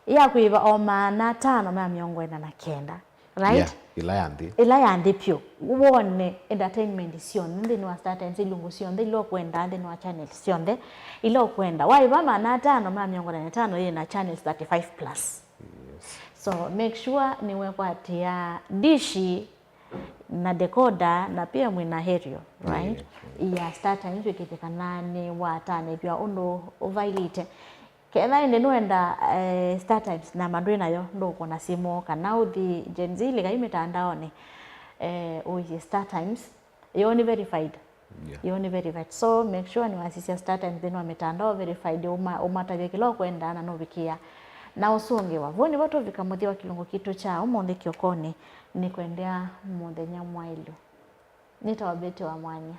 ya kwĩva o maana atano ma mĩongo ĩna na kenda, right? Yeah, ĩla ya nthĩ. Ĩla ya nthĩ pyũ. Wone entertainment syonthe nthĩnĩ wa Star Times, ilungu syonthe ila ũkwenda nthĩnĩ wa channels syonthe ila ũkwenda. Waĩva maana atano ma mĩongo ĩna na ĩtano yĩ na channels thirty-five plus. Yes. So make sure nĩwekwatĩa dishi na decoder na pia mwĩna aerial, right? Yeah. Ya Star Times wĩkĩte kana nĩwatanĩthw'a ũndũ ũvailĩte. Ketha ĩndĩ nũenda, eh, Star Times namba ndwĩ nayo, ndũkũna simũ, kana ũthi Gen Z, lĩkai mĩtandaonĩ, eh, ũisye Star Times, yo nĩ verified. Yeah. Yo nĩ verified. So make sure nĩwasisya Star Times nthĩnĩ wa mĩtandao verified, ũma- ũmatavya kĩla ũkwenda na nũvikĩa na ũsũngĩwa. Vau nĩvo tũvika mũthya wa kĩlungu kitũ kya ũmũnthĩ kĩokonĩ. Nĩkwendea mũthenya mwaĩlu. Nĩtawa Betty wa Mwanya.